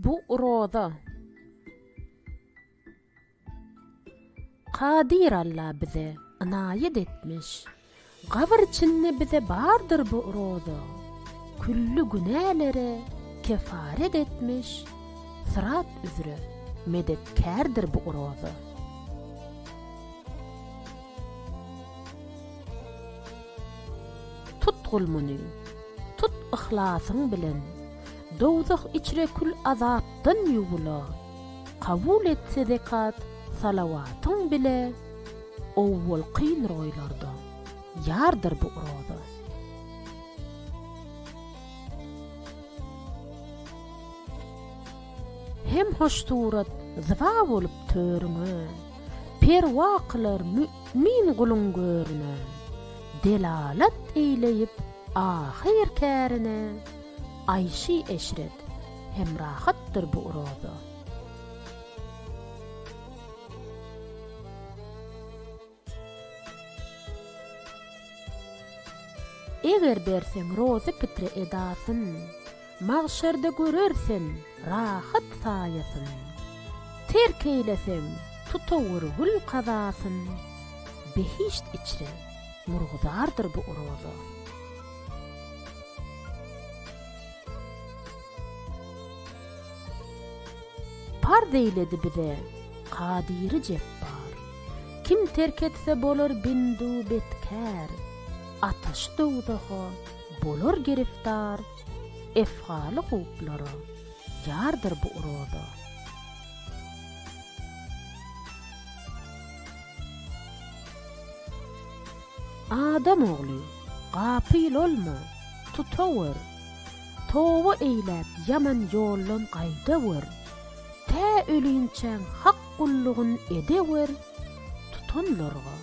Bu roza. Kadyr Alla bize ynaýat etmiş. Gabyr içinde bize bardyr bu roza. Külli günälere kefaret etmiş, Syrat üzre medetkärdir bu roza. Tutgul muny, tut yhlasyň bilen, Dowzah içre kül azapdan ýuwula. Kabul etse zekat salawatyň bile, Owwal kyn roýlarda ýardyr bu roza. Hem hoş surat zyba bolup törüňe, Perwa kylar mü'min guluň görüne, Delalat eýleýip ahyr kärine, Aýşy-eşret hem rahatdyr bu roza. Eger berseň rozy pitre edasyn, Magşarda görer sen rahat saýasyn. Terk eýleseň tutawur gül kazasyn, Behişt içre murguzardyr bu roza. Parz eýledi bize Kadyry Jepbar. Kim terk etse bolar bindu betkär, Ataşy dowzaha bolar giriftar, Efgaly huplara ýardyr bu roza. Adam ogly, gapyl olma, tutawer, Toba eýläp ýaman ýoldan gaýdawer, Tä ölinçäň Hak gullugyn edewer, Tutanlarga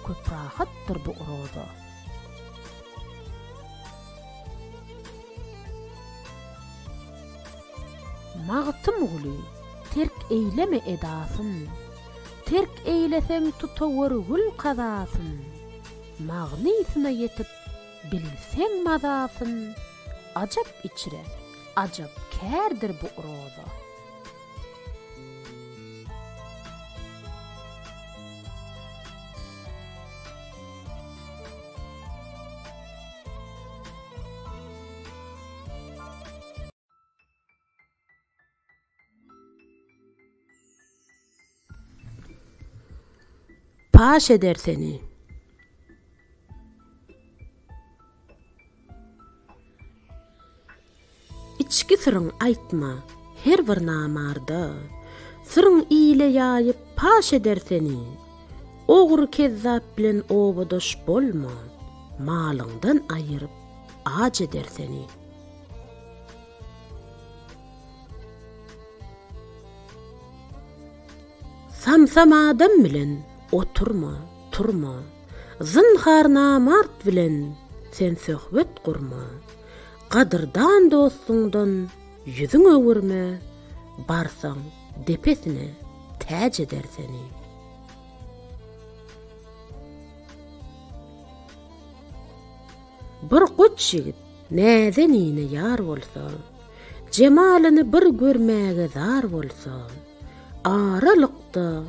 köp rahatdyr bu roza. Magtymguly, terk eýleme edasyn, Terk eýleseň tutawer gül kazasyn, Magnysyna ýetip bilseň mazasyn, Ajap içre ajap kärdir bu roza. Paş eder seni. Içki syryň aýtma her bir namarda, Syryň ile ýaýyp paş eder seni. Ogry kezzap bilen obadaş bolma, Malyňdan aýyryp aç eder seni. Samsam adam bilen oturma, turma, Zynhar namart bilen sen söhbet gurma, Gadyrdan dostuňdan ýüzüň öwürme, Barsaň depesine täç eder seni. Bir goç ýigit näzenine ýar bolsa, Jemalyny bir görmäge zar bolsa, Aralykda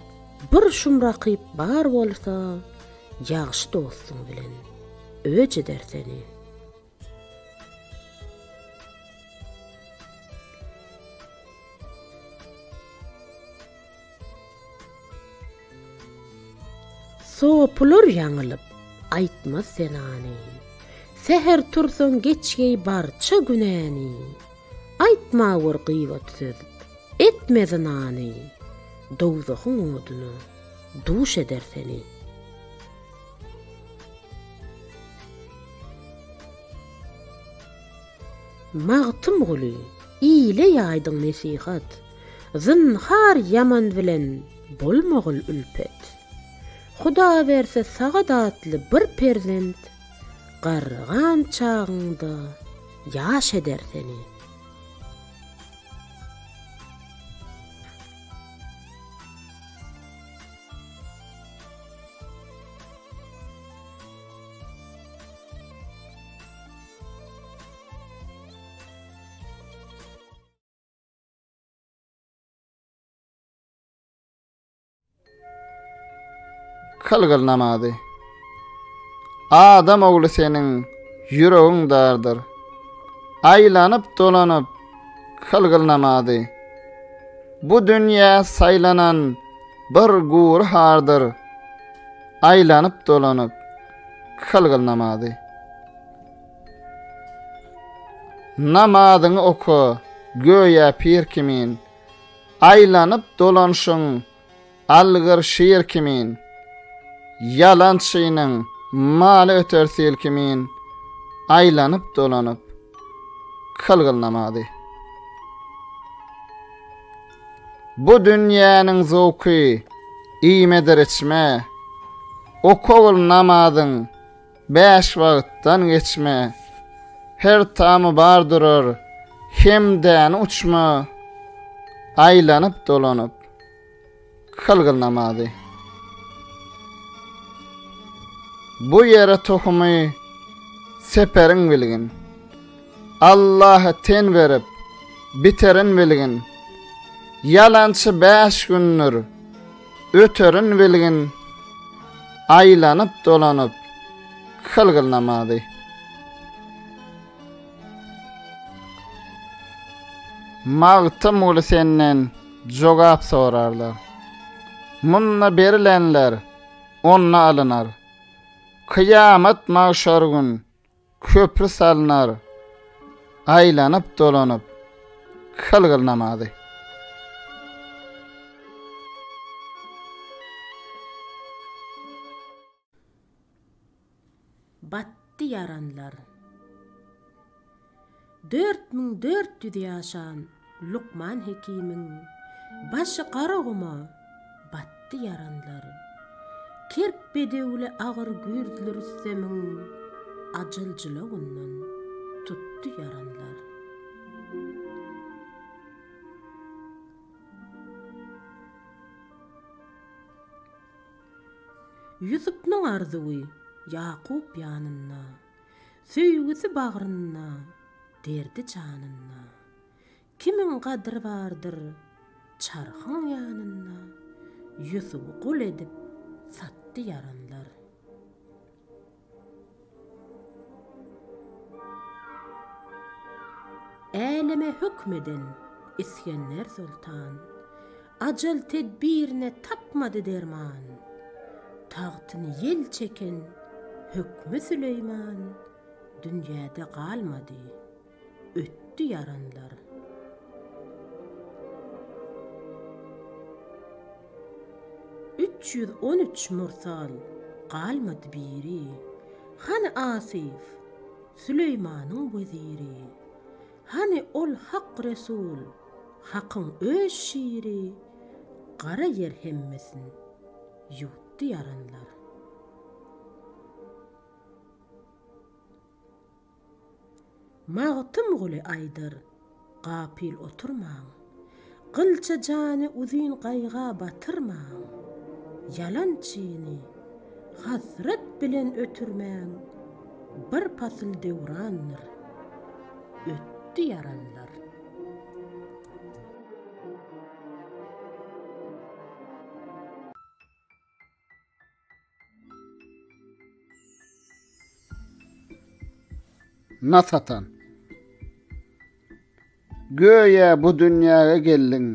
bir şum rakyp bar bolsa, Ýagşy dostuň bilen öç eder seni. Sopular ýaňylyp, aýtmaz senany. Säher tursaň geçgeý barça günäni. Aýtmawur gybat söz, etme zynany. Dowzahyň oduna duş eder seni. Magtymguly, ile ýaýdyň nesihat. Zynhar ýaman bilen bolmagyl ülpet. Huda berse sagat atly bir perzent, Garrygan çagyňda ýaş eder seni. kylgyl namazy. Adam ogly seniň ýüregiň dardyr. Aýlanyp-dolanyp kylgyl namazy. Bu dünýä saýlanan bir gury hardyr. Aýlanyp-dolanyp kylgyl namazy. Namazyňy oka, göýä pir kimin. Aýlanyp-dolanşyň Algyr şir kimin, Ýalançynyň maly öter sil kimin, Aýlanyp-dolanyp, kylgyl namazy. Bu dünýäniň zowky iýmedir içme, Okagyl namazyň Bäş wagtdan geçme, Her tamy bar durar, hemdäni uçma, Aýlanyp-dolanyp, kylgyl namazy. Bu ýere tohumy seperin bilgin, Allaha ten berip, biterin bilgin, Ýalançy bäş gündür, Öterin bilgin, aýlanyp-dolanyp, kylgyl namazy. Magtymguly senden jogap sorarlar. Munda berilenler onda alynar. Kyýamat magşar gün Köpri salynar, aýlanyp-dolanyp, kylgyl namazy. Batdy ýaranlar. 4400 ýaşan Lukman hekimiň başy gara guma batdy ýaranlar. Kerk bedewli agyr gürzli Rüstemiň ajal jylawyndan tutdy ýaranlar. Ýusupnyň arzuwy Ýakup ýanynda, Söýgüsi bagrynda, derdi janynda. Kimiň gadry bardyr çarhyň ýanynda, Ýusuby gul edip satdy ýaranlar. Äleme hökm eden Isgender soltan, Ajal tedbirine tapmady derman. Tagtyny ýel çeken hökmi Süleýman, Dünýäde galmady. Ötdi ýaranlar. 313 mursal galmady biri. Hany Asyf, Süleýmanyň weziri? Hany ol hak Resul, Hakyň öz şiri? Gara ýer hemmesin ýuwtdy ýaranlar. Magtymguly aýdar, Gapyl oturmaň, Gylça jany uzyn gaýga batyrmaň, Ýalançyny hasrat bilen ötürmäň, Bir pasyl döwrandyr, ötdi ýaranlar. Nas atan. Göýä bu dünýäge geldiň,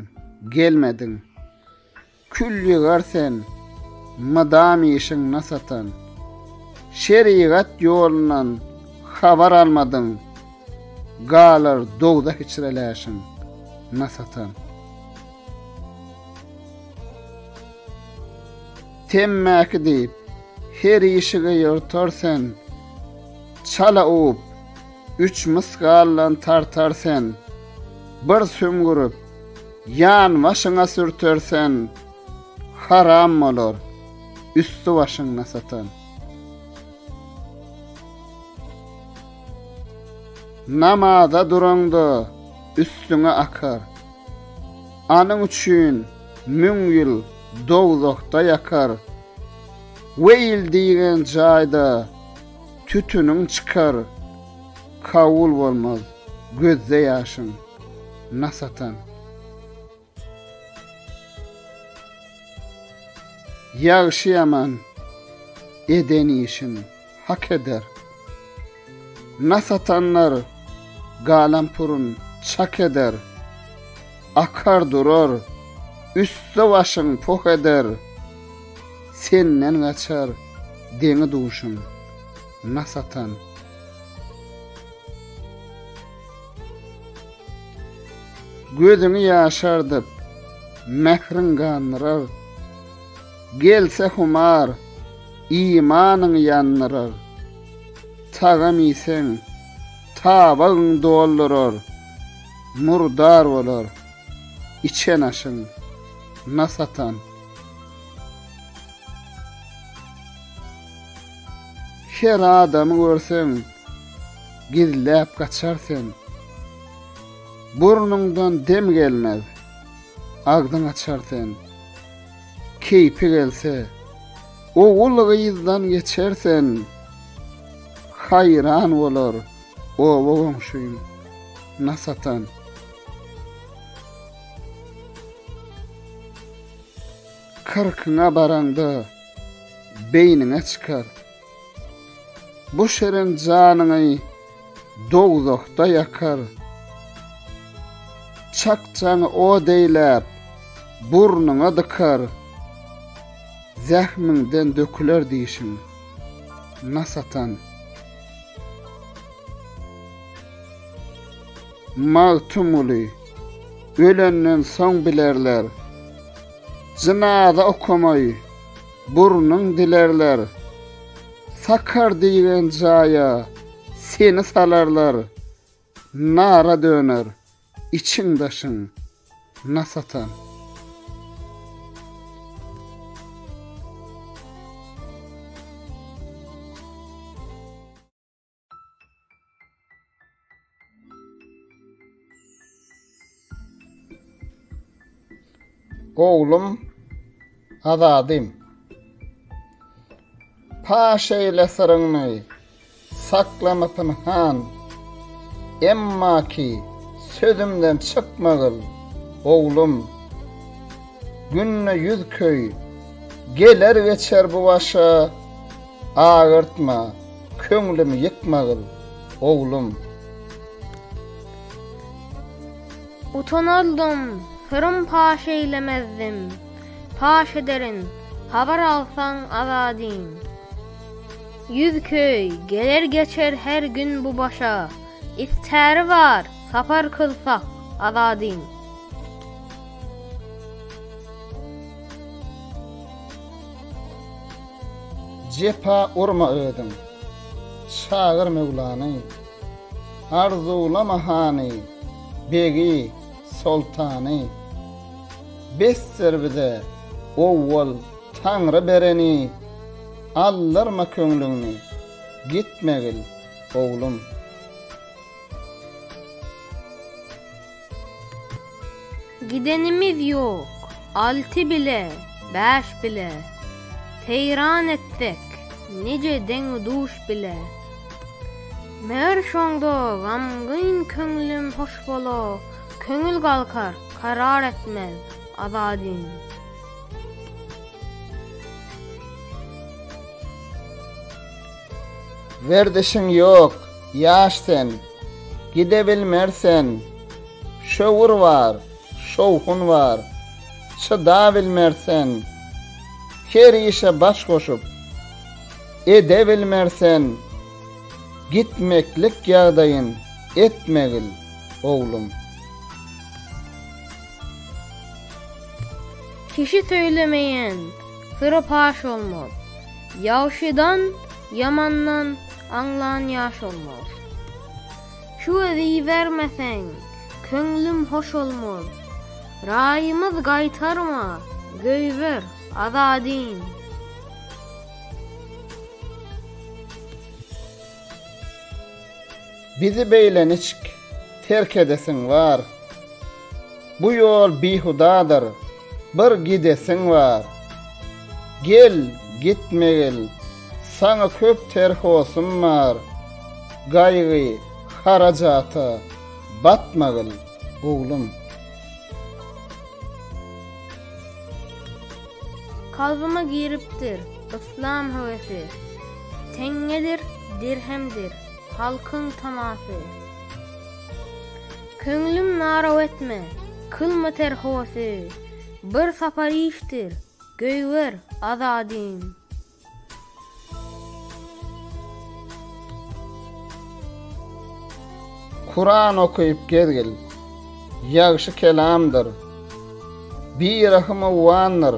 gelmediň. Kül ýygar sen, mydam işiň nas atan. Şerigat ýolundan habar almadyň, Galar dowzah içre läşiň, nas atan. Temmäki diýip, her işige ýortar sen, Çala uwup, üç mysgaldan tartar sen, Bir sümgürip, ýan başyňa sürter sen, Haram bolar, üsti-başyňda satan. Namaza duraňda üstüňe akar. Anyň üçin müň ýyl dowzahda ýakar. Weýl diýgen jaýda tütüniň çykar, Kabul bolmaz gözde ýaşyň, nas atan. Ýagşy-ýaman. Eden işin hak eder. Nas atanlar galampurun çak eder. Akar durar, üsti-başyň poh eder. Senden gaçar deňi-duşuň, nas atan. Gözüňi ýaşardyp, mähriň gandyrar. Gelse humar, imanyňy ýandyrar. Tagam iýseň, tabagyň doldurar. Murdar bolar içen aşyň, nas atan. Her adamy görseň, gizläp gaçar sen. Burnuňdan dem gelmez, agzyň açar sen. Keýpi gelse, ogul-gyzdan geçer sen. Haýran bolar oba goňşyň, nas atan. Kyrkyňa baraňda beýniňe çykar. Bu şirin janyňy dowzahda ýakar. Çakjaňy od eýläp, burnuňa dykar. Zähmiňden döküler dişiň, nas atan. Magtymguly, ölenden soň bilerler. Jynaza okamaý, burnuň dilerler. Sakar diýgen jaýa seni salarlar. Nara döner içiň-daşyň nas atan. Oglum Azadym. Paş eýle syryňny, saklama pynhan. Emma ki sözümden çykmagyl, oglum. Günde ýüz köý, geler geçer bu başa, agyrtma, Köňlümi ýykmagyl, oglum. Utanardym, syrym paş eýlemezdim, Paş ederin, habar alsaň Azadym. Ýüzköý, geler-geçer her gün bu başa, Istäri bar, sapar kylsak, Azadym. Jepa urma özüň, çagyr Möwlany, Arzuwlama hany, begi, soltany. Besdir bize owwal Taňry bereni, Aldyrma köňlüňi, gitmegil, oglum. Gidenimiz ýok, alty bile, bäş bile, Seýran etsek, nije deň-u-duş bile. Meger şoňda gamgyn köňlüm hoş bola, Köňül galkar, karar etmez, Azadym. Werzişiň ýok, ýaş sen, gidebilmer sen. Şöwür bar, şowhun bar, çydabilmer sen. Her işe baş goşup, edebilmer sen. Gitmeklik ýagdaýyn etmegil, oglum. Kişi söýlemeýän syry paş olmaz. Ýagşydan, ýamandan aňlan ýaş olmaz. Şu gözi ibermeseň, köňlüm hoş olmaz. Raýymyz gaýtarma, göýber, Azadym. Bizi beýle niçik terk edesiň bar? Bu ýol bihudadyr, bir gidesiň bar. Gel, gitmegil, saňa köp terhosum bar. Gaýgy, harajata batmagyl, oglum. Kalbyma giripdir yslam höwesi, Teňňedir, dirhemdir halkyň tamasy. Köňlüm naraw etme, kylma terhosy, Bir sapar işdir, göýber, Azadym. Kuran okyp gezgil, ýagşy kelamdyr. Birahym owandyr,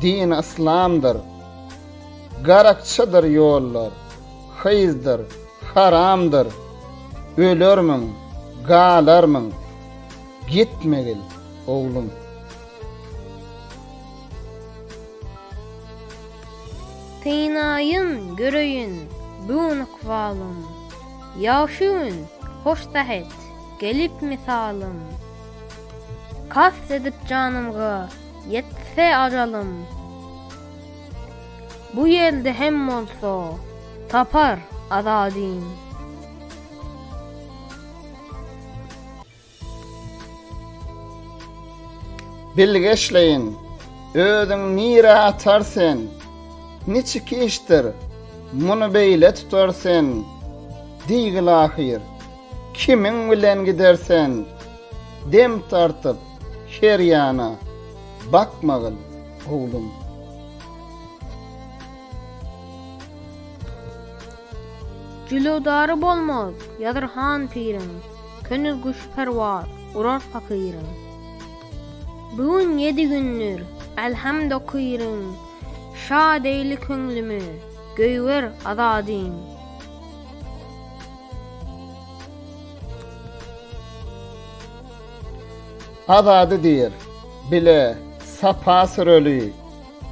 dini yslamdyr. Garakçydyr ýollar, hyzdyr, haramdyr. Ölermiň, galarmyň, gitmegil, oglum. Synaýyn, göreýin, bu gün ykbalym. Ýagşy gün, hoş sähet, gelip mysalym. Kast edip janymga, ýetse ajalym. Bu ýerde hem bolsa, tapar Azadym. Bilgeşleýin, özüň nirä atar sen? Niçik işdir, muny beýle tutar sen? Diýgil ahyr, kimiň bilen gider sen? Dem tartyp, her ýana bakmagyl, oglum. Jülewdary bolmaz Ýazyr han piriň, Köňül guşy perwaz urar pakyryň. Bu gün ýedi gündür, Älhamd okyryň, Şad eýle köňlümi, göýber Azadym. Azady diýr, bile sapa süreli,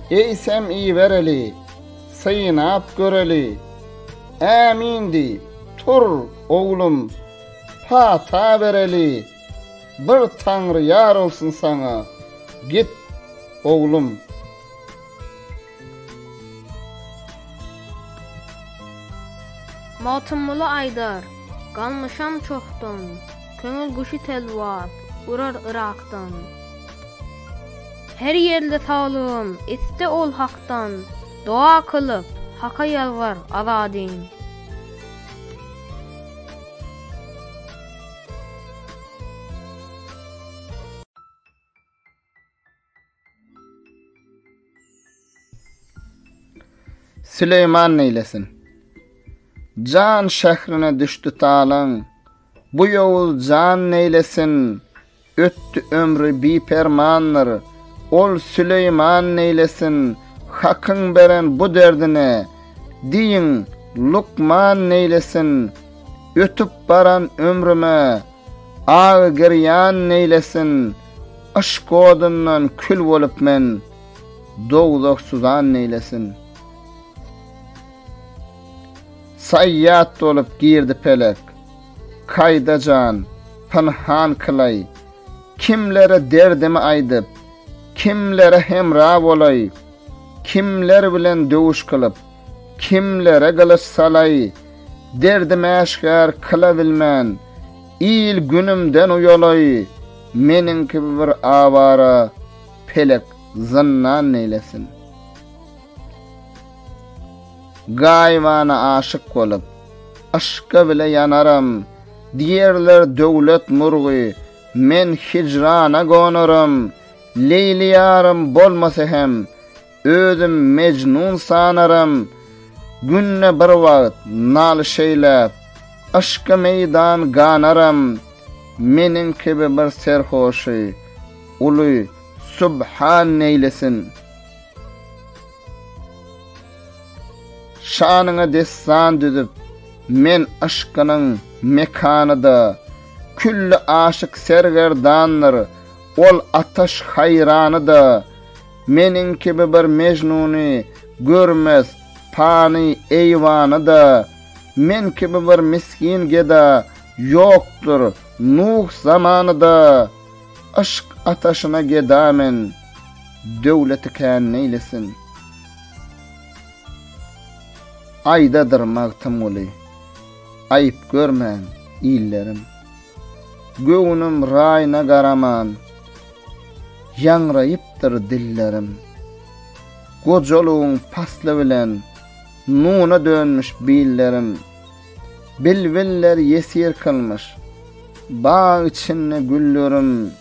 Eýsem ibereli, synap göreli. Ämin diý, tur, oglum, pata bereli, Bir Taňry ýar bolsun saňa, git, oglum. Magtymguly aýdar, Galmyşam çohdan, Köňül guşy telwas urar Yrakdan. Her ýerde saglygym iste ol Hakdan, Doga kylyp, Haka ýalbar, Azadym. Süleýman neýlesin? Jan şährine düşdi talaň, Bu ýowuz jan neýlesin? Ötdi ömri bipermandyr, Ol Süleýman neýlesin? Hakyň beren bu derdine, Diýiň, lukman neýlesin? Ötüp baran ömrüme, Agy girýan neýlesin? Yşk odundan kül bolup men, Dowzah suzan neýlesin? Saýýat bolup girdi pelek, Kaýda jan, pynhan kylaý. Kimlere derdimi aýdyp, Kimlere hemra bolaý? Kimler bilen döwüş kylyp, Kimlere gylyç salaý? Derdim äşgär kyla bilmän, Il-günümden uýalaý, Meniň kibi bir awara Pelek zyndan neýlesin? Gaýybana aşyk bolup, Yşka bile ýanaram, Diýerler döwlet murgy, Men hijrana gonaram, Leýli ýarym bolmasa hem, Özüm Mejnun sanaram, Günde bir wagt nalyş eýläp, Yşky meýdan ganaram, Meniň kibi bir serhoşy, Uly Subhan neýlesin. Şanyňa dessan düzüp, men yşkynyň mekanyda, Külli aşyk sergerdandyr, ol ataş haýranyda, Meniň kibi bir Mejnuny görmez pany eýwany-da, Men kibi bir misgin geda ýokdur Nuh zamany-da, Yşk ataşyna geda men, döwleti kän neýlesin. Aýdadyr Magtymguly, aýyp görmäň, illerim. Göwnüm raýyna garaman, Ýaňraýypdyr dillerim. Gojalygyň pasly bilen nuna dönmüş billerim. Bilbiller ýesir kylmyş bag içinde güllerim.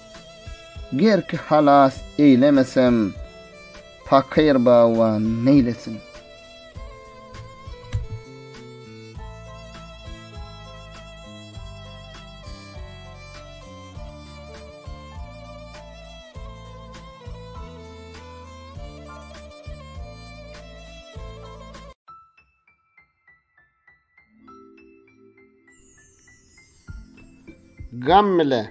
Ger ki halas eýlemesem, pakyr bagban neýlesin? Gam bile.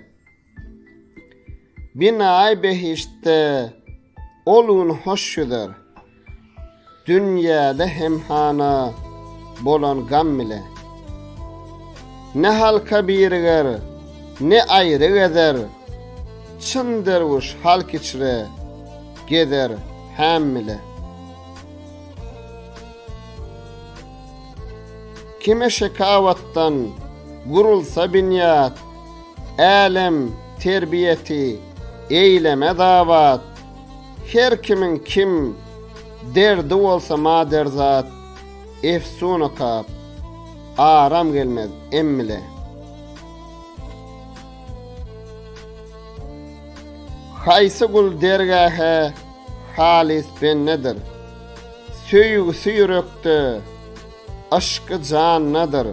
Binaý behiştde ol gün hoş ýüzer. Dünýäde hemhana bolan gam bile. Ne halka biriger, ne aýry gezer, Çyn derwüş halk içre gezer häm bile. Kime şekawatdan gurulsa binýat, Älem terbiýeti eýlemez abat. Her kimiň kim derdi bolsa maderzat, Efsun okap, aram gelmez em bile. Haýsy gul dergähe halys bendedir, Söýgüsi ýürekde, yşky jandadyr.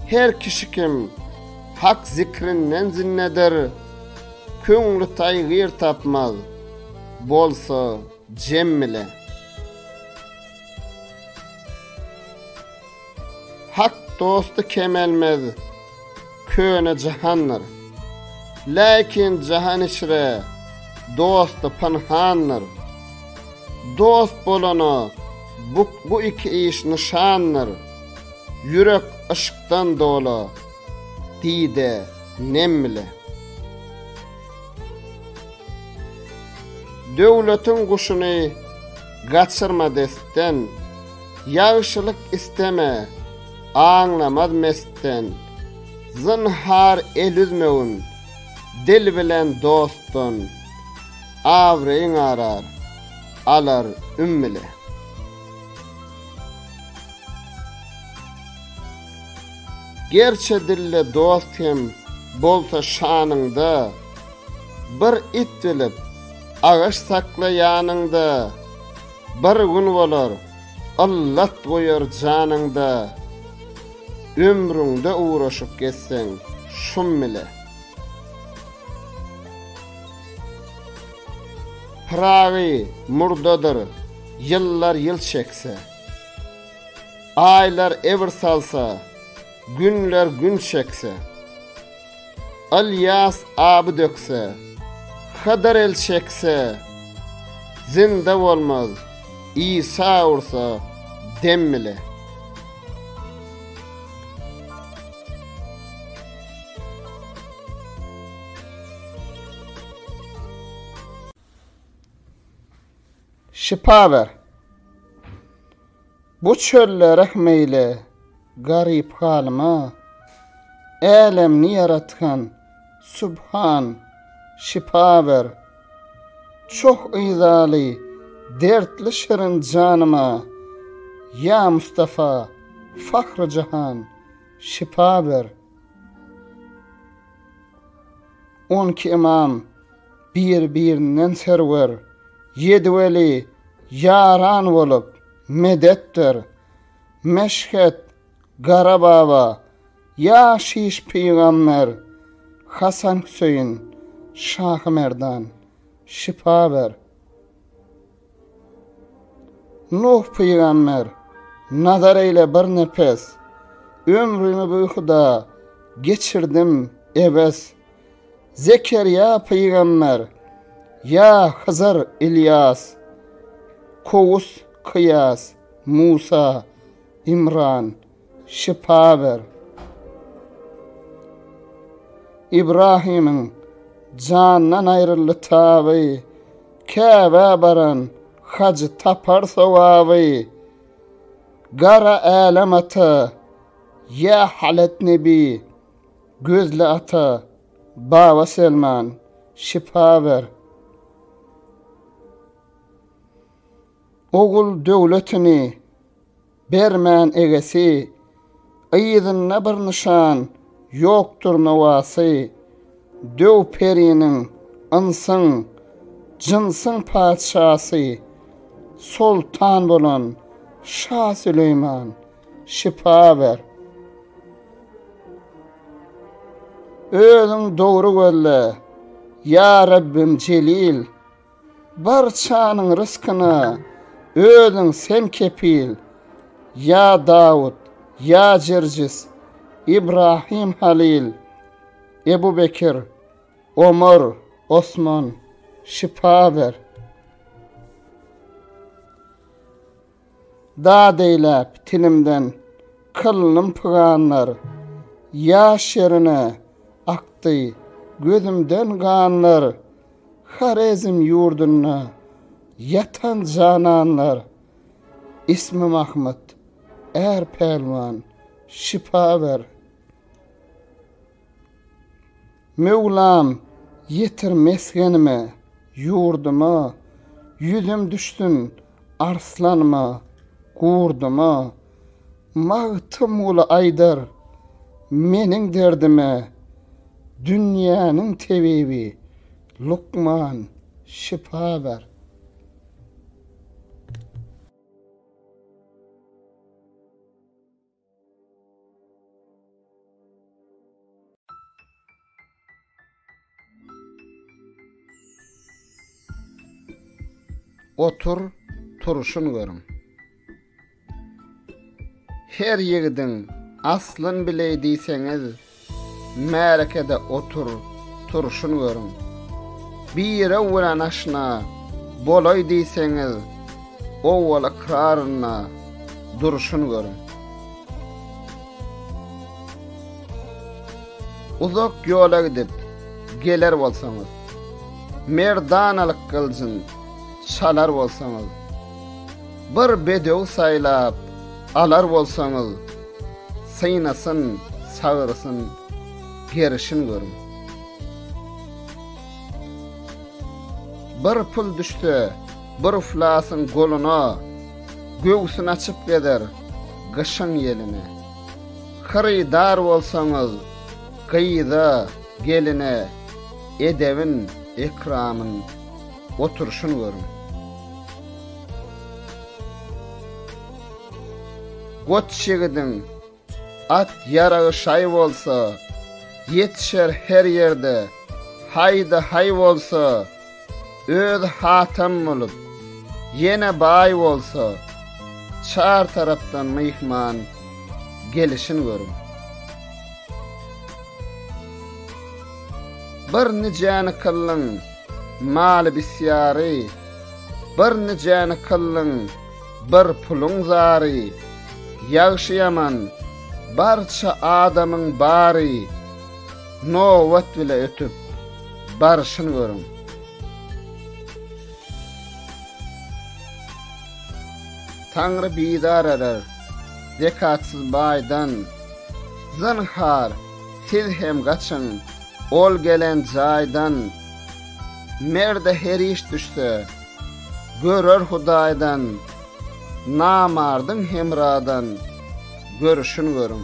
Her kişi kim Hak zikrinden zindedir, Köňli taýgyr tapmaz, bolsa jem bile. Hak dosty kemelmez köne jahandyr. Läkin jahan içre dosty pynhandyr. Dost bolana bu bu iki iş nyşandyr. Ýürek yşkdan dola, dide nem bile. Döwletiň guşuny gaçyrma destden. Ýagşylyk isteme, aňlamaz mestden. Zynhar el üzmegin, dil bilen dostdan. Abraýyň arar, alar üm bile. Gerçe dilde dost hem bolsa şanyňda, Bir it bilip, agaç sakla ýanyňda. Bir gün bolar, yllat goýar janyňda, Ömrüňde ugraşyp gezseň şum bile. Pyragy murdadyr, ýyllar ýyl çekse. Aýlar ebr salsa, günler gün çekse. Ylýas aby dökse, Hydyr el çekse, Zynda bolmaz, Isa ursa dem bile. Şypa ber. Bu çölde rehm eýle garyp halyma, Älemni ýaratgan Subhan şypa ber. Çoh yzaly dertli şirin janyma, Ýa Mustafa fahry jahan şypa ber. On iki ymam bir-birinden serwer, Ýedi weli ýaran bolup medet ber. Meşhet, Gara baba, ýa Şiş pygamber, Hasan Hüseýin, Şahy Merdan, şypa ber. Nuh pygamber, nazar eýle bir nepes, Ömrümi bihuda geçirdim ebes. Zekerýa pygamber, ýa Hyzyr, Ylýas, Kowus, Kyýas, Musa, Imran, şypa ber. Ybrahymyň jandan aýryldy taby, Käbä baran hajy tapar sogaby. Gara älem ata, ýa Halet nebi, Gözli ata, Baba Selman, şypa ber. Ogul döwletini bermän egesi, Yzynda bir nyşan ýokdur nowasy. Döw periniň, ynsyň, jynsyň patyşasy, Soltan bolan şa Süleýman, şypa ber. Özüň dogry gözle, ýa Rabbim Jelil, Barçanyň ryskyna özüň sen kepil, Ýa Dawut, ýa Jirjis, Ibrahim Halyl, Ebu Bekir, Omar, Osman, şypa ber. Dat eýläp tilimden kyldym pyganlar, Ýaş ýerine akdy gözümden ganlar, Horezm ýurdunda ýatan jananlar, Ismi Mahmyt, är pälwan, şypa ber. Möwlam, ýetir mesgenime, ýurduma, Ýüzüm düşsün arslanyma, gurduma. Magtymguly aýdar meniň derdime, Dünýäniň tebibi, lukman, şypa ber. Otur, turşun görüň. Her ýigidiň aslyn bileý diýseňiz, Märekede otur, turşun görüň. Birew bilen aşna bolaý diýseňiz, Owwal ykrarynda durşun görüň. Uzak ýola gidip, geler bolsaňyz, Merdanalyk gyljyn çalar bolsaňyz, Bir bedew saýlap alar bolsaňyz, Synasyn, sagrysyn, gerişin görüň. Bir pul düşse bir uflasyň goluna, Göwsüni açyp gezer gyşyň ýeline. Hyrydar bolsaňyz gyza, geline, Edebin, ekramyn, oturşyn görüň. Goç ýigidiň at ýaragy şaý bolsa, Ýetişer her ýerde, haýda-haý bolsa, Özi hatam bolup, ýene baý bolsa, Çar tarapdan myhman gelişin görüň. Bir nijäni kyldyň maly bisýary, Bir nijäni kyldyň bir puluň zary, Ýagşy-ýaman barça adamyň bary, Nobat bile ötüp barşyn görüň. Taňry bizar eder zekatsyz baýdan, Zynhar, siz hem gaçyň ol gelen jaýdan. Merde her iş düşse, görer Hudaýdan, Namardyň hemradan görüşin görüň.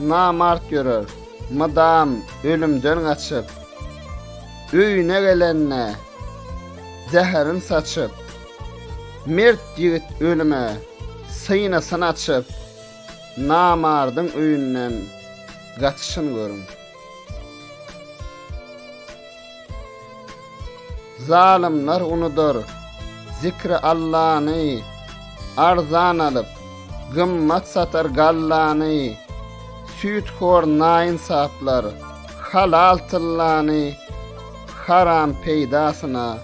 Namart ýörer, mydam ölümden gaçyp, Öýüne gelende zäherin saçyp, Mert ýigit ölüme synasyn açyp, Namardyň öýünden gaçyşyn görüň. Zalymlar unudar zikri Allany, Arzan alyp, gymmat satar gallany, Süýthor naýynsaplar halal tyllany Haram peýdasyna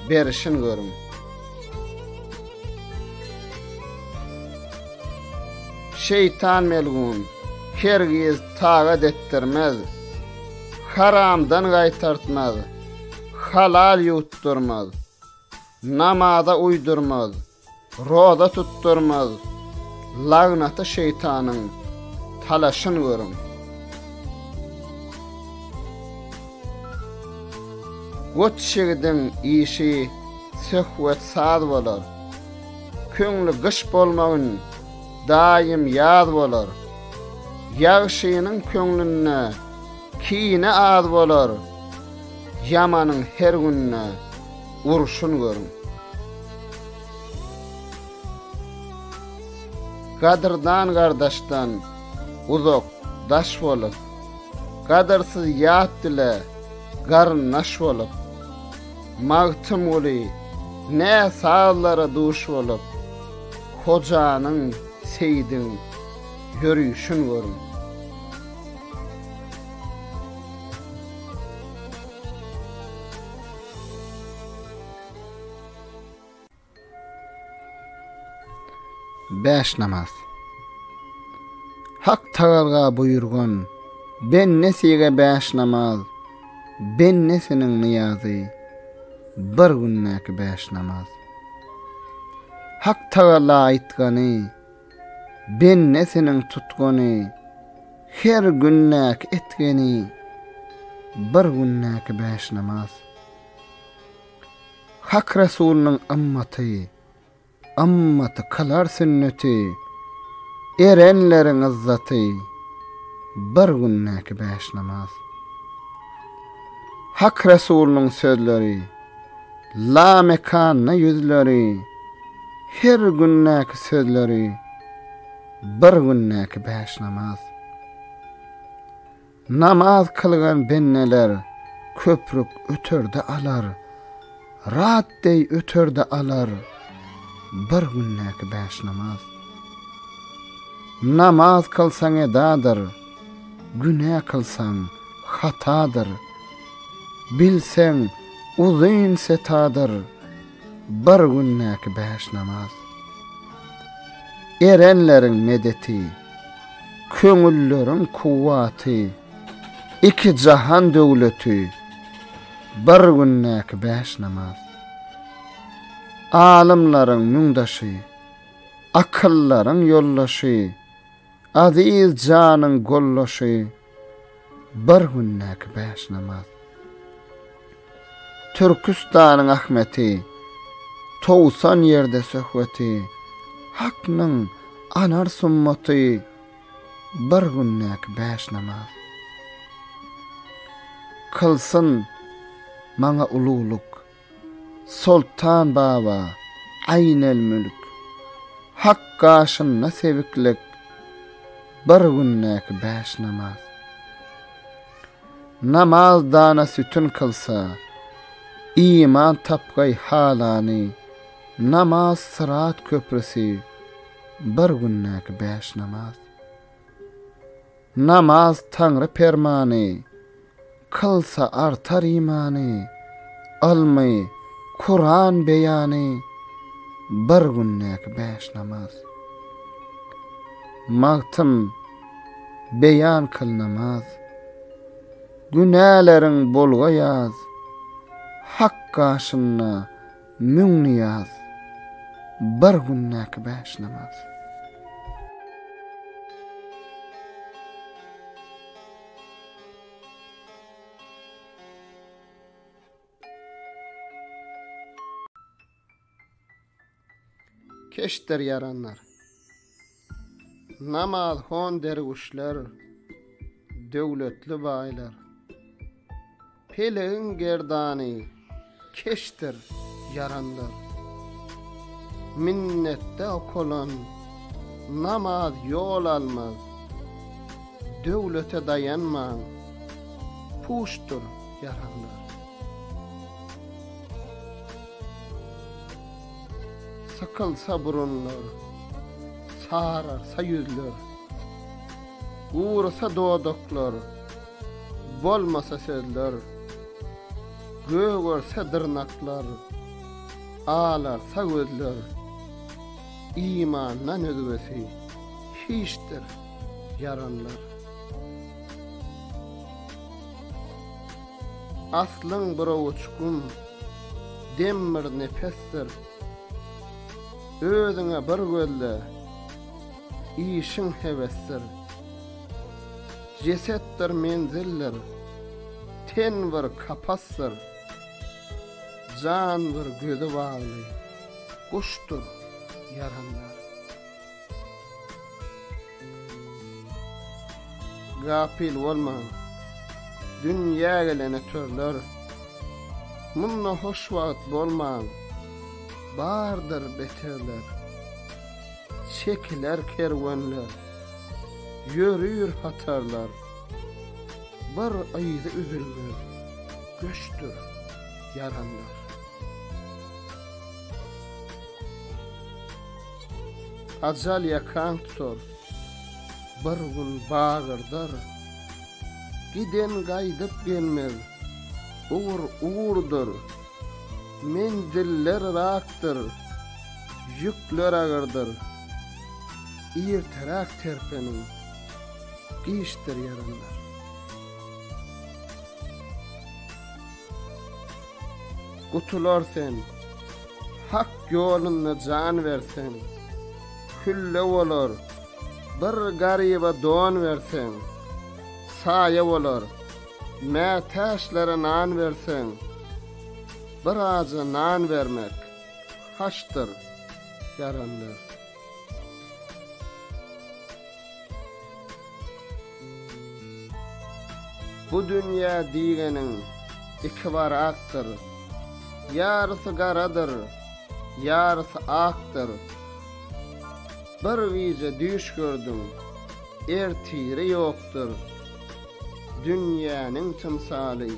berişin görüň. Şeýtan melgun hergiz tagat etdirmez, Haramdan gaýtartmaz, halal ýuwtdurmaz, Namaza uýdurmaz, roza tutdurmaz, Lagnaty şeýtanyň talaşyn görüň. Goç ýigidiň işi söhbet saz bolar. Köňli gyş bolmagyn, daýym ýaz bolar. Ýagşynyň köňlünde kine az bolar. Ýamanyň her günde urşun görüň. Gadyrdan gardaşdan uzak, daş bolup, Gadyrsyz ýat bile garyndaş bolup, Magtymguly nä sazlara duş bolup, Hojanyň, Seýidiň ýörüşin görüň. Bäş namaz. Hak Tagalga buýurgan, Bennesige bäş namaz, Bennesiniň nyýazy, Bir gündäki bäş namaz. Hak Tagala aýtgany, Bennesiniň tutgany, Her gündäki etgeni, Bir gündäki bäş namaz. Hak Resulynyň ymmaty, Ymmaty kylar sünneti, Erenleriň yzzaty, Bir gündäki bäş namaz. Hak Resulynyň sözleri, Lamekanda ýüzleri, Her gündäki sözleri, Bir gündäki bäş namaz. Namaz kylgan bendeler köprük öterde alar, Rat deý öterde alar bir gündäki bäş namaz. Namaz kylsaň edadyr, günä kylsaň hatadyr, Bilseň uzyn setadyr bir gündäki bäş namaz. Erenleriň medeti, köňülleriň kuwwaty, Iki jahan döwleti, bir gündäki bäş namaz. Alymlaryň müňdaşy, akyllaryň ýoldaşy, Aziz janyň goldaşy, bir gündäki bäş namaz. Türküstanyň Ahmeti, 90 ýerde söhbeti, Haknyň anar summaty, bir gündäki bäş namaz. Kylsyn maňa ululyk, Soltan baba, Aýnelmülk, Hak gaşynda sebiklik, bir gündäki bäş namaz. Namaz dana sütün kylsa, iman tapgaý halany, Namaz syrat köprüsi, bir gündäki bäş namaz. Namaz Taňry permany, kylsa artar imany, Ylmy, Kuran beýany, bir gündäki bäş namaz. Magtym, beýan kyl namaz. Günäleriň bolga ýaz, Hak gaşynda müň nyýaz, Bir gündäki bäş namaz. Keşdir ýaranlar. Namazhon derwüşler, döwletli baýlar. Pelegiň gerdany keşdir ýaranlar. Minnetde okalan namaz ýol almaz. Döwlete daýanmaň, puşdur ýaranlar. Sykylsa burunlar, sararsa ýüzler, Gurysa dodaklar, bolmasa sözler, Gögerse dyrnaklar, alarsa gözler, Imandan özgesi hiçdir, ýaranlar. Aslyň bir owuç gum, dem bir nepesdir. Özüňe bir gözle, işiň hebesdir. Jeset bir menzildir, ten bir kapasdyr. Jan bir göze bagly guşdur ýaranlar. Gapyl bolmaň, dünýä gelene törler. Munda hoş wagt bolmaň, bardyr beterler. Çekiler kerwenler, ýörür hatarlar. Bir yzy üzülmez göçdür ýaranlar. Ajal ýakaň tutar, bir gün bagyrdar. Giden gaýdyp gelmez, ugur ugurdyr. Menziller yrakdyr, ýükler agyrdyr. Irteräk terpeniň, giçdir ýaranlar. Gutular sen, Hak ýolunda jan berseň, Hülle bolar, bir garyba don berseň, Saýa bolar, mätäçlere nan berseň, Bir aja nan bermek haçdyr, ýaranlar. Bu dünýä diýgeniň ikibarakdyr. Ýarysy garadyr, ýarysy akdyr. Bir gije düýş gördüň, ertiri ýokdur. Dünýäniň tymsaly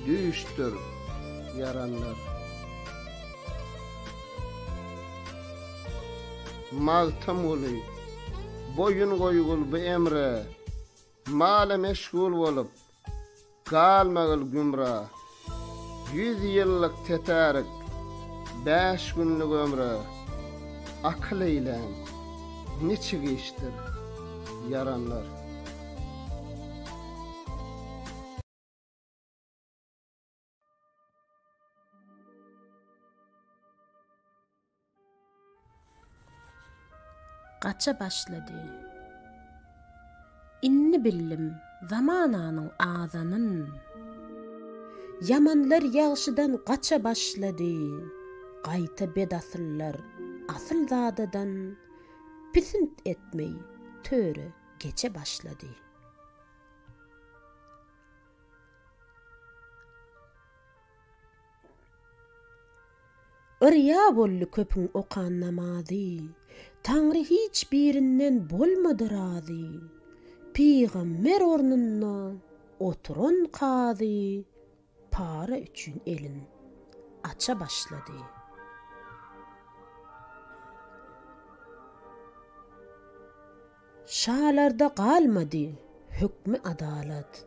düýşdür, ýaranlar. Magtymguly, boýun goýgul bu emre, Mala meşgul bolup, galmagyl gümra. Ýüz ýyllyk tetärik, bäş günlük ömre, Akyl eýlän, niçik işdir, ýaranlar. Gaça başlady. Indi bildim zamananyň azanyn. Ýamanlar ýagşydan gaça başlady. Gaýta bedasyllar asylzadadan pisint etmeý töre geçe başlady. Yrýa boldy köpüň okan namazy, Taňry hiç birinden bolmady razy. Pygamber ornunda oturan kazy Para üçin elin aça başlady. Şalarda galmady hökmi adalat.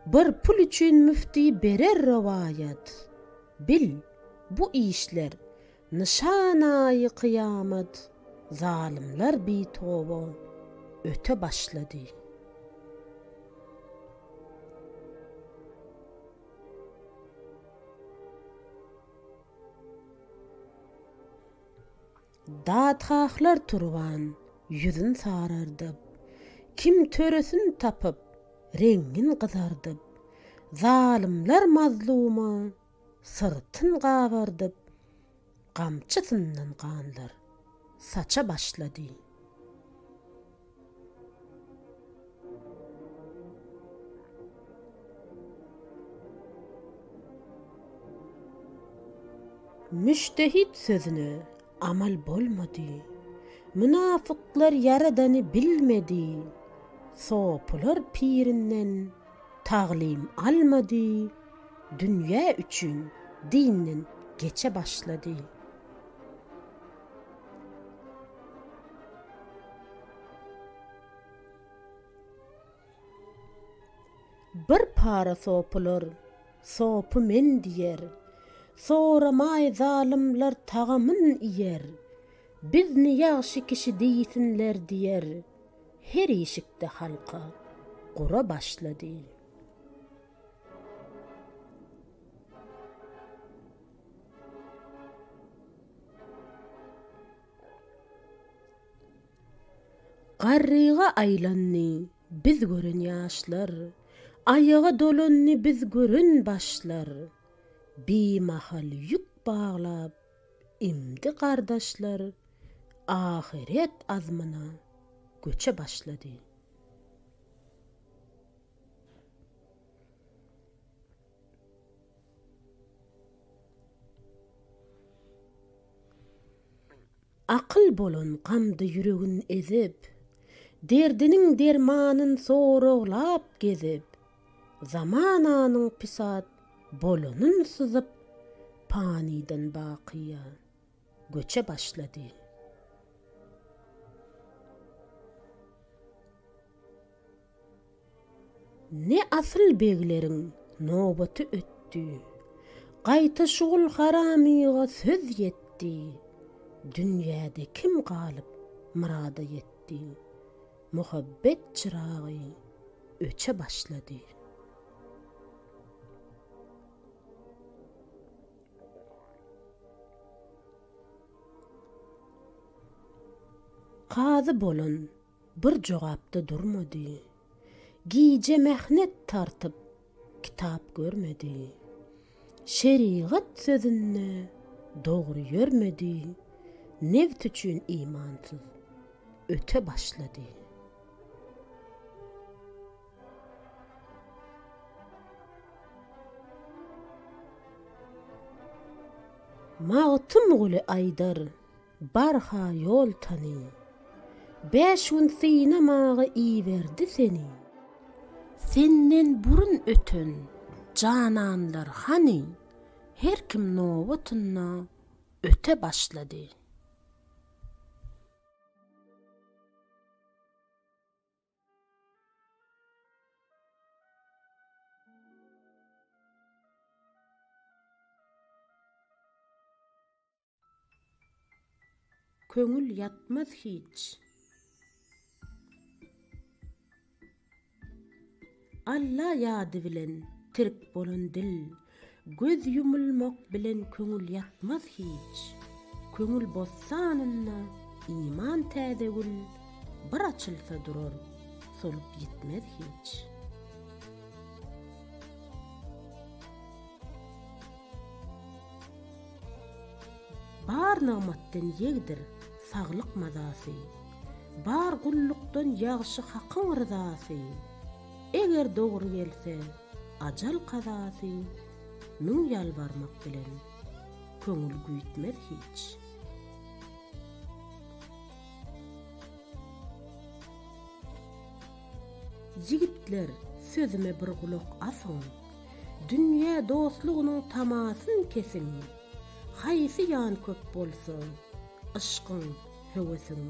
Bir pul üçin müfti berer rowaýat. Bil, bu işler nyşanaýy kyýamat, Zalymlar bitoba öte başlady. Dadhahlar turban ýüzün sarardyp, Kim töresin tapyp, reňňin gyzardyp, Zalymlar mazluma syrtyn gabardyp, Gamçysyndan ganlar saça başlady. Müjtehit sözüne amal bolmady. Mynafyklar Ýaradany bilmedi. Sopular pirinden taglym almady, dünýä üçin dinden geçe başlady. Bir para sopular, Sopy men diýer. Soramaý zalymlar tagamyn iýer. Bizni ýagşy kişi diýsinler diýer. Her işikde halka gura başlady. Garryga aýlandy biz gören ýaşlar, Aýaga dolandy biz gören başlar. Bimahal ýük baglap imdi gardaşlar ahyret azmyna göçe başlady. Akyl bolan gamda ýüregin ezip, Derdiniň dermanyn soraglap gezip, Zamananyň pisat bolanyn syzyp, Panydan bakyýa göçe başlady. Ne asyl begleriň nobaty ötdi, Gaýta şugul haramyga söz ýetdi, Dünýäde kim galyp myrada ýetdi, Muhabbet çyragy öçe başlady. Kazy bolan Bir jogapda durmady. Gije mähnet tartyp, kitap görmedi. Şerigat sözünde dogry ýörmedi, Neft üçin imansyz öte başlady. Magtymguly aýdar, Barha ýol tany. Bäş gün synamaga iberdi seni. Senden burun öten jananlar hany, Her kim nobatynda öte başlady. Köňül ýatmaz hiç. Alla ýady bilen tirk bolan dil, Göz ýumulmak bilen köňül ýatmaz hiç. Köňül bossanynda iman täze gül, Bir açylsa durar, solup ýitmez hiç. Bar nygmatdan ýegdir saglyk mazasy, Bar gullukdan ýagşy Hakyň ryzasy. Eger dogry gelse ajal kazasy, Müň ýalbarmak bilen köňül güýtmez hiç. Ýigitler, sözüme bir gulak asyň! Dünýä dostlugynyň tamasyn kesiň, Haýsy ýan köp bolsa, yşkyň, höwesiň,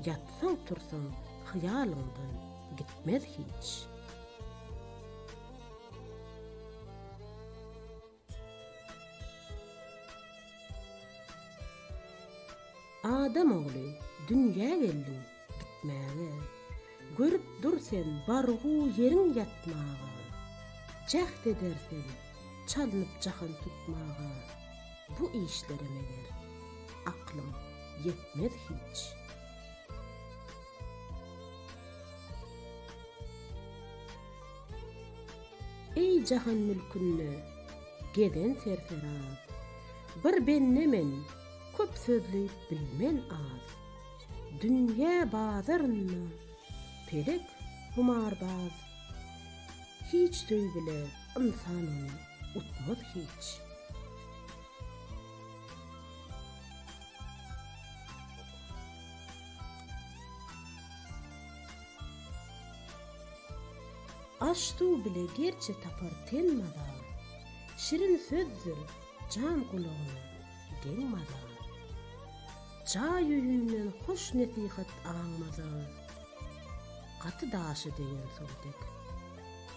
Ýatsaň-tursaň hyýalyňdan gitmez hiç. Adam ogly, dünýä geldiň gitmäge, Görüp dur sen bargu ýeriň ýatmaga, Jäht eder sen çalnyp jahan tutmaga, Bu işlere meger, aklyň ýetmez hiç. Eý jahan mülkünde gezen serferaz, Bir bende men, köp sözleýip bilmen az. Dünýä bazarynda pelek humarbaz, Hiç söý bile ynsan ony utmaz hiç. Aş-suw bile gerçe tapar ten maza, Şirin sözdür jan gulagyna deň maza. Jaý öýünden hoş nesihat aňmaza, Gaty daşa degen suw dek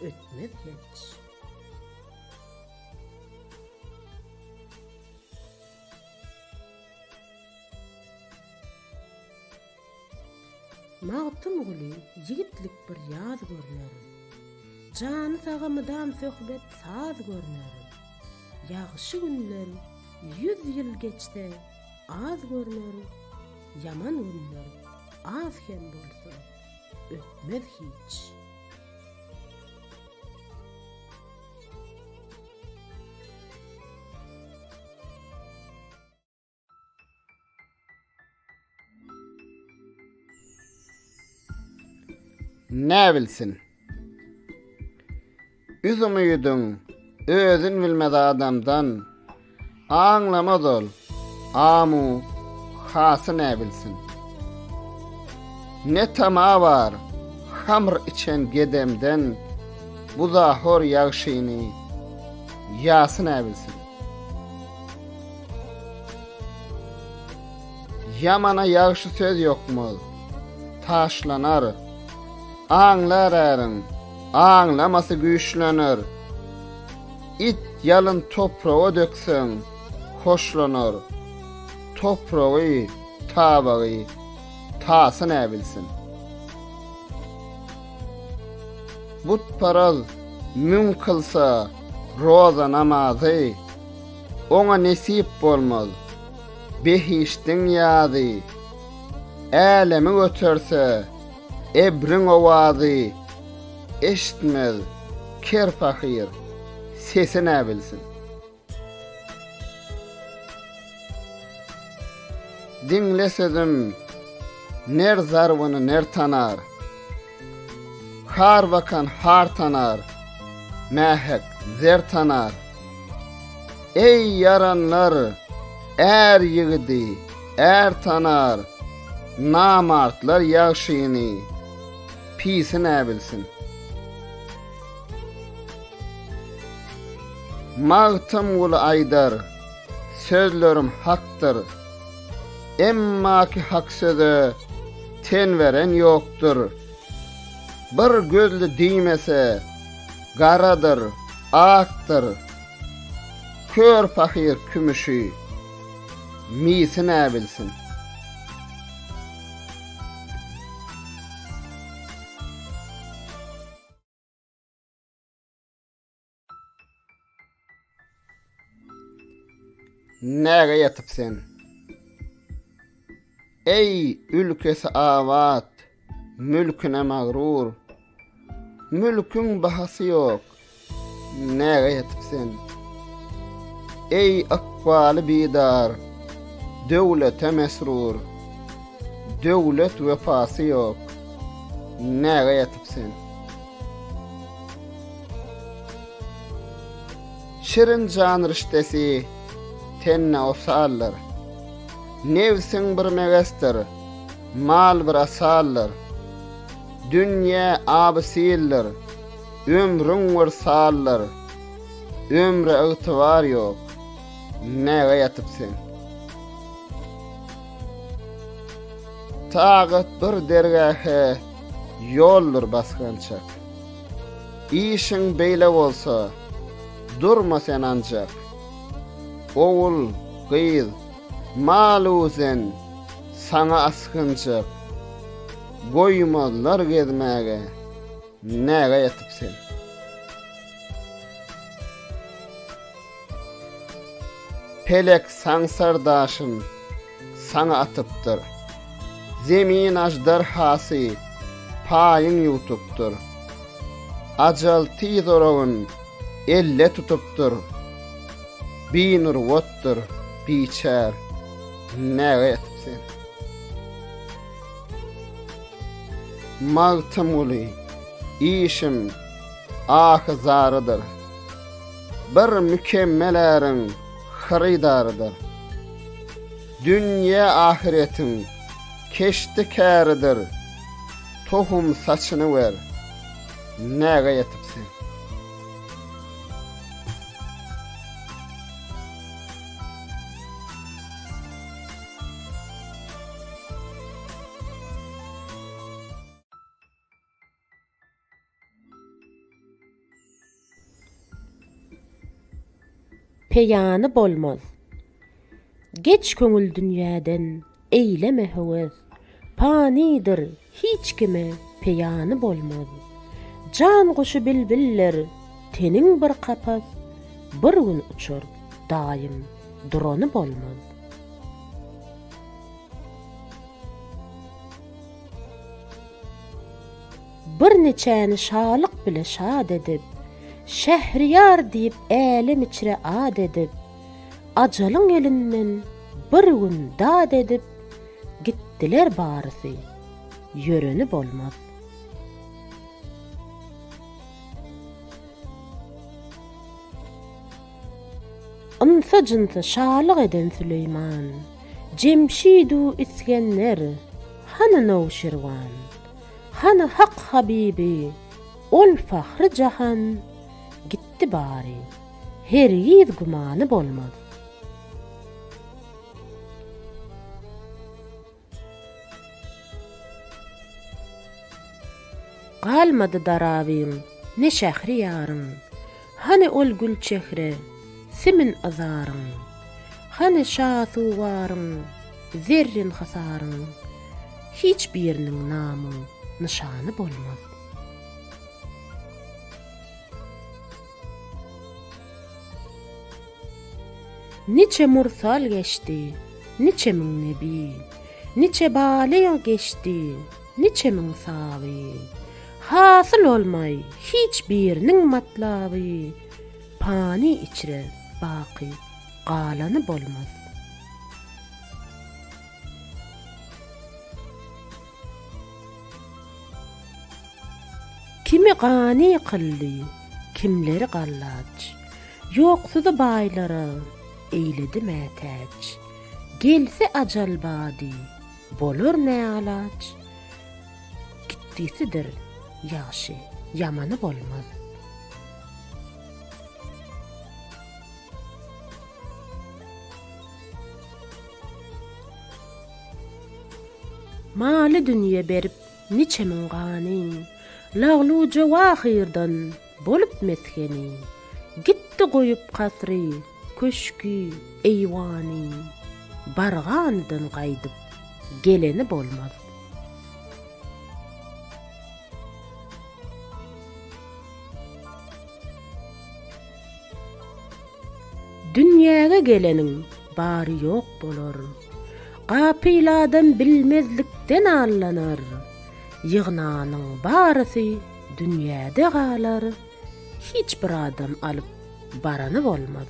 ötmez hiç. Magtymguly ýigitlik bir ýaz görner. Jany saga mydam söhbet saz görner. Ýagşy günler ýüz ýyl geçse az görner, Ýaman günler az hem bolsa ötmez hiç. näbilsin? Üz umydyň özün bilmez adamdan, Aňlamaz ol, amu hasy näbilsin? Ne tama bar hamr içen gedemden, Buzahor ýagşyny ýasy näbilsin? Ýamana ýagşy söz ýokmaz, taşlanar. Aňlar äriň, aňlamasy güýçlener. It ýalyn topraga dökseň, hoşlanar. Topragy, tabagy, tasy näbilsin. Butparaz müň kylsa roza namazy, Oňa nesip bolmaz behişdiň ýazy. Älemi göterse ebriň owazy, Eşitmez ker pahyr sesi näbilsin. Diňle sözüm, ner zarbyny ner tanar. Har bakan har tanar, mähek zer tanar. Eý ýaranlar, är ýigidi är tanar, Namartlar ýagşyny, pisi näbilsin. Magtymguly aýdar, sözlerim hakdyr, Emmaki hak söze ten beren ýokdur. Bir gözli diýmese, garadyr, akdyr, Kör pahyr kümüşi, misi näbilsin. Näge ýatyp sen? Eý, ülkesi abat, mülküne magrur. Mülküň bahasy ýok, näge ýatyp sen? Eý, ykbaly bidar, döwlete mesrur. Döwlet wepasy ýok, näge ýatyp sen? Şirin jan riştesi tende osaldyr. Nebsiň bir megesdir, mal bir asaldyr. Dünýä aby-sildir, ömrüň bir saldyr. Ömre ygtybar ýok, näge ýatyp sen? Tagat bir dergähe ýoldur basgançak. Işiň beýle bolsa, durma sen anjak. Ogul, gyz, mal-u-zen saňa asgynjak. Goýmazlar gezmäge, näge ýatyp sen? Pelek saňsar daşyn saňa atypdyr. Zemin aždarhasy paýyň ýuwtupdyr. Ajal tiz oragyn elle tutupdyr. Binurwatdyr biçär, näge ýatyp sen? Magtymguly, işim ahy-zarydyr. Bir mükemmel äriň hyrydarydyr. Dünýe ahyretiň keşdi-käridir, Tohum saçyny ber, näge ýetip sen? Peýany bolmaz. Geç köňül dünýäden, eýleme höwes, Panydyr, hiç kime peýany bolmaz. Jan guşy bilbiller, teniň bir kapas, Bir gün uçar, daýym durany bolmaz. Bir niçäni şalyk bile şat edip, Şähriýar diýip älem içre at edip, Ajalyň elinden bir gün dat edip, Gitdiler barysy, ýöreni bolmaz. Ynsa-jynsa şalyk eden Süleýman, Jemşid-u Isgender, hany Nowşirwan? Hany Hak Habibi, ol fahry jahan? Gitdi bary, hergiz gümany bolmaz. Galmady darabyň, ne şähri ýaryň, Hany ol gülçehre, simin yzaryň? Hany şasuwaryň, zerrin hysaryň? Hiç biriniň namu, nyşany bolmaz. Niçe mursal geçdi, niçe müň nebi, Niçe balyg geçdi, niçe müň saby. Hasyl olmaý hiç biriniň matlaby, Pany içre baky galany bolmaz. Kimi gany kyldy, kimleri gallaç, Ýoksuzy baýlara eýledi mätäç. Gelse ajal bady, bolar näalaç, Gitdisidir ýagşy, ýamany bolmaz. Maly-dünýe berip niçe müň gany, Laglu-jowahyrdan bolup mesgeni, Gitdi goýup kasry, köşgi, eýwany, Barganydan gaýdyp geleni bolmaz. Dünýäge geleniň bary ýok bolar. Gapyl adam bilmezlikden allanar. Ýygnanyň barysy dünýäde galar, hiç bir adam alyp barany bolmaz.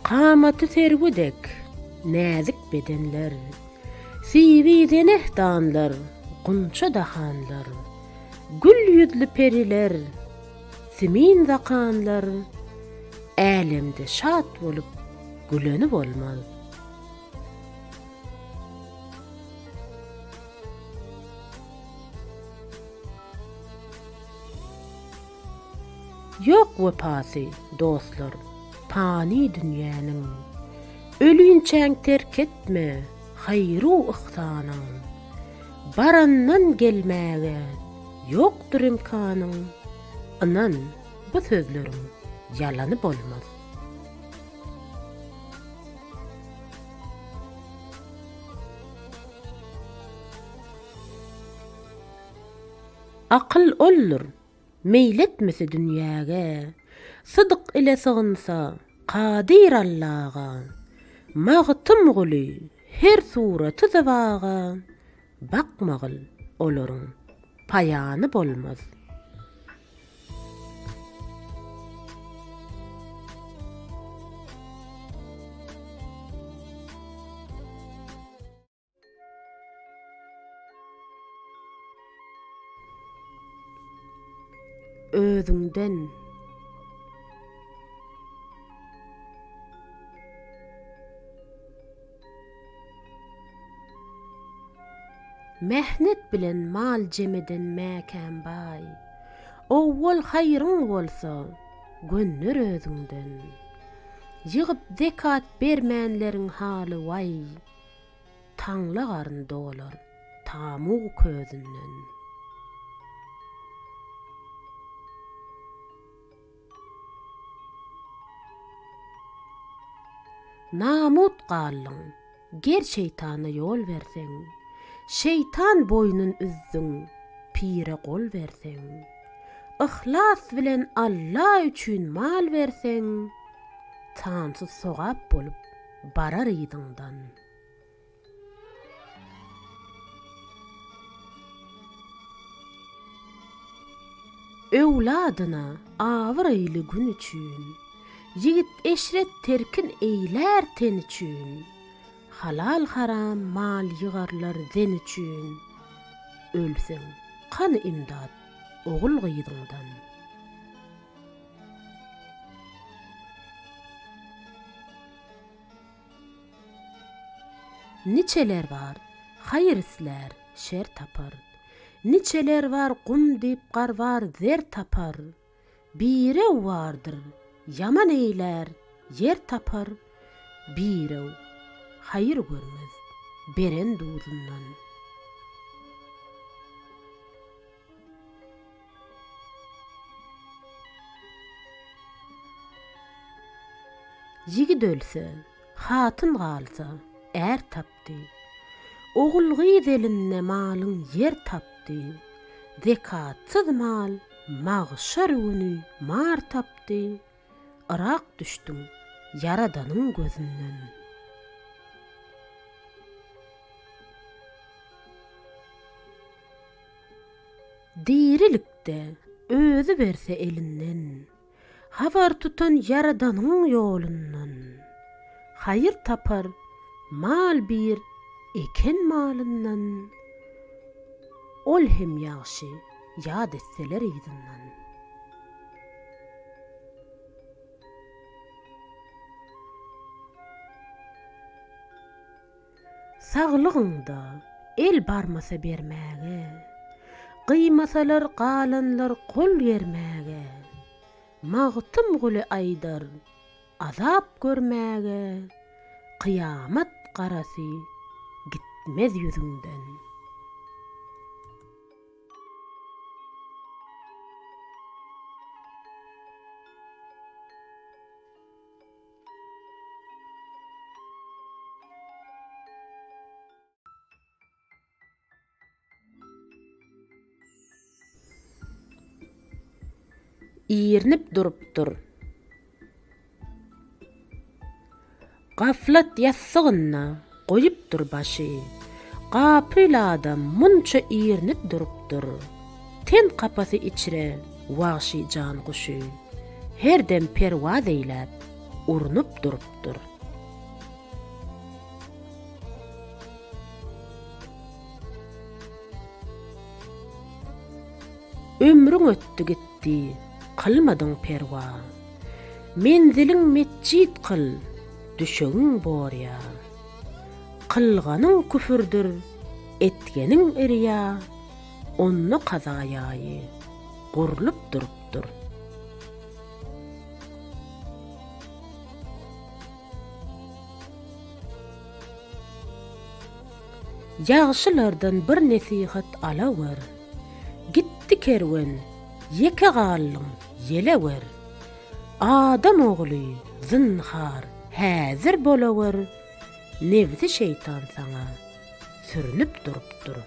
Kamaty serwi dek näzik bedenler, Sibi zenehdanlar, gunça dahanlar, Gül ýüzli periler, simin zakanlar Älemde şat bolup güleni bolmaz. Ýok wepasy, dostlar, pany dünýäniň. Ölinçäň terk etme haýru-yhsanyň. Barandan gelmäge ýokdur imkanyň. Ynan, bu sözleriň ýalany bolmaz. Akyl oldur, meýl etmese dünýäge, Sydk ile sygynsa Kadyr Allaga, Magtymguly her suraty zybaga, Bakmagyl olaryň paýany bolmaz. Özüňden. Mähnet bilen mal jem eden mäkäm baý, Owwal haýryň bolsa, gönder özüňden. Ýygyp zekat bermänleriň haly waý, Taňla garyn dolar tamug közünden. Namut galdyň, ger şeýtana ýol berseň, Şeýtan boýnun üzdüň, pire gol berseň. Yhlas bilen Alla üçin mal berseň, Sansyz sogap bolup barar yzyňdan. Öwladyna abraýly gün üçin, Ýigit eşret terkin eýlär ten üçin, Halal-haram mal ýygarlar zen üçin. Ölseň, kany imdat ogul-gyzyňdan? Niçeler bar, haýyr islär, şer tapar. Niçeler bar, gum diýip garbar, zer tapar. Birew bardyr, ýaman eýlär, ýer tapar, Birew haýyr görmez, beren duzundan. Ýigit ölse, hatyn galsa, är tapdy. Ogul-gyz elinde malyň ýer tapdy. Zekatsyz mal magşar güni mar tapdy. Yrak düşdüň Ýaradanyň gözünden. Dirilikde özi berse elinden, Habar tutan Ýaradanyň ýolundan. Haýyr tapar mal bir eken malyndan, Ol hem ýagşy ýat etseler yzyndan. Saglygyňda el barmasa bermäge, Gyýmasalar galanlar gol germäge, Magtymguly aýdar, azap görmäge, Kyýamat garasy gitmez ýüzüňden. Irnip durupdyr. Gaflat ýassygynda goýupdyr başy. Gapyl adam munça irnip durupdyr. Ten kapasy içre wagşy jan guşy. Her dem perwaz eýläp, urnup durupdyr. Ömrüň ötdi gitdi, kylmadyň perwa. Menziliň metjit kyl, düşegiň borýa. Kylganyň küfürdir, etgeniň irýa, Onda kaza ýaýy gurlup durupdyr. Ýagşylardan bir nesihat alawer. Gitdi kerwen, ýeke galdyň, ýelewer. Adam ogly, zynhar, häzir bolawer, Nebsi şeýtan saňa sürnüp durupdyr.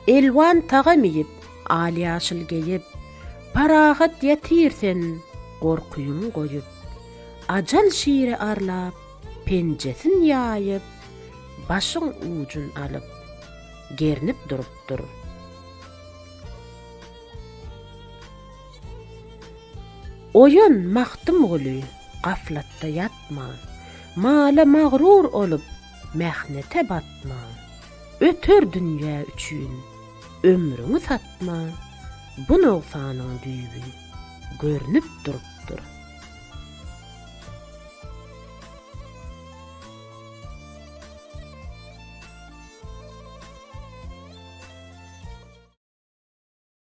Elwan tagam iýip, al-ýaşyl geýip, Parahat ýatyr sen, gorkyňy goýup. Ajal şiri arlap, penjesin ýaýyp, Başyň ujun alyp, gernip durupdyr. Oýan, Magtymguly, gaflatda ýatma, Mala magrur olup, mähnete batma, Öter dünýä üçin ömrüňi satma, Bu nogsanyň düýbi görnüp durupdyr.